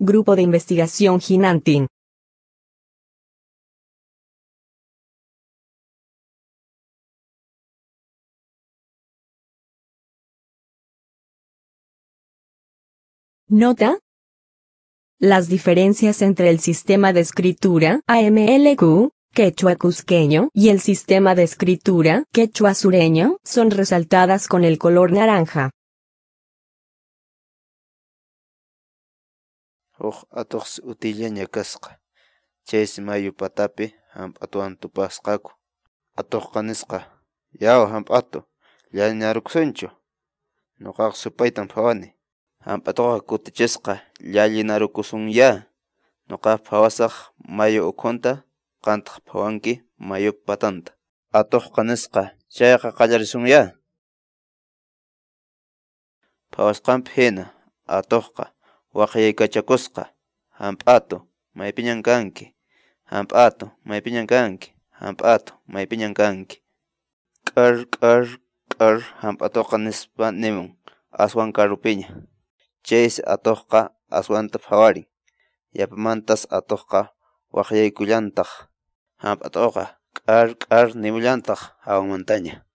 Grupo de Investigación Ginantin. Nota. Las diferencias entre el sistema de escritura AMLQ, quechua cusqueño, y el sistema de escritura quechua sureño son resaltadas con el color naranja. Huk atuqsi utillaña kasqa, chaysi mayu patapi hamp'atuwan tupasqaku. Atuqqa nisqa: Yaw hamp'atu, llallinarukusunchu? Nuqaqa supaytan phawani. Hamp'atuqa kutichisqa: Llallinarukusunyá, nuqaqa phawasaq mayu ukhunta, qamtaq phawanki mayup patanta. Atuqqa nisqa: Chayqa qallarisunyá. Phawasqanpi hina, atuqqa waqyaykachakusqa: Hamp'atu, maypiñan kanki? Hamp'atu, maypiñan kanki? Hamp'atu, maypiñan kanki? K'ar k'ar k'ar hamp'atuqa nispa nimun aswan karupiña. Chaysi atuqqa aswanta phawarin. Yapamantas atuqqa waqyaykullantaq. Hamp'atuqa k'ar k'ar nimullantaq hawanmantaña.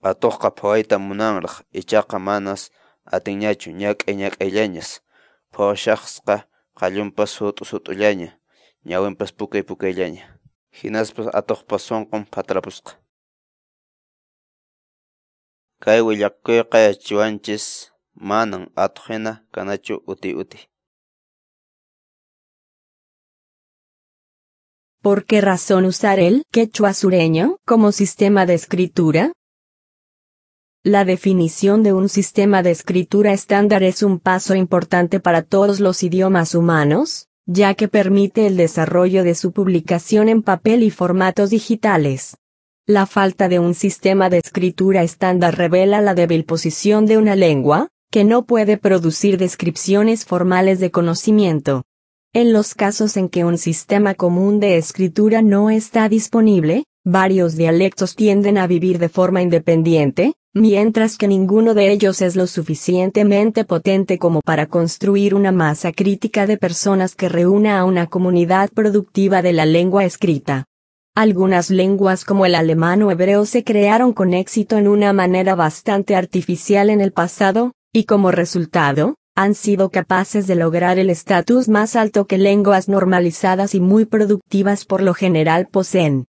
Atuqqa phawayta munanraq, ichaqa manas atinñachu, ñak'ay ñak'ayllañas phawashasqa, qallunpas sut'u sut'ullaña, ñawinpas pukay pukayllaña. Hinaspas atuqpa sunqun phatarapusqa. Kay willakuyqa yachachiwanchis manan atuq hina kanachu utiy utiy. ¿Por qué razón usar el quechua sureño como sistema de escritura? La definición de un sistema de escritura estándar es un paso importante para todos los idiomas humanos, ya que permite el desarrollo de su publicación en papel y formatos digitales. La falta de un sistema de escritura estándar revela la débil posición de una lengua, que no puede producir descripciones formales de conocimiento. En los casos en que un sistema común de escritura no está disponible, varios dialectos tienden a vivir de forma independiente, mientras que ninguno de ellos es lo suficientemente potente como para construir una masa crítica de personas que reúna a una comunidad productiva de la lengua escrita. Algunas lenguas como el alemán o hebreo se crearon con éxito en una manera bastante artificial en el pasado, y como resultado, han sido capaces de lograr el estatus más alto que lenguas normalizadas y muy productivas por lo general poseen.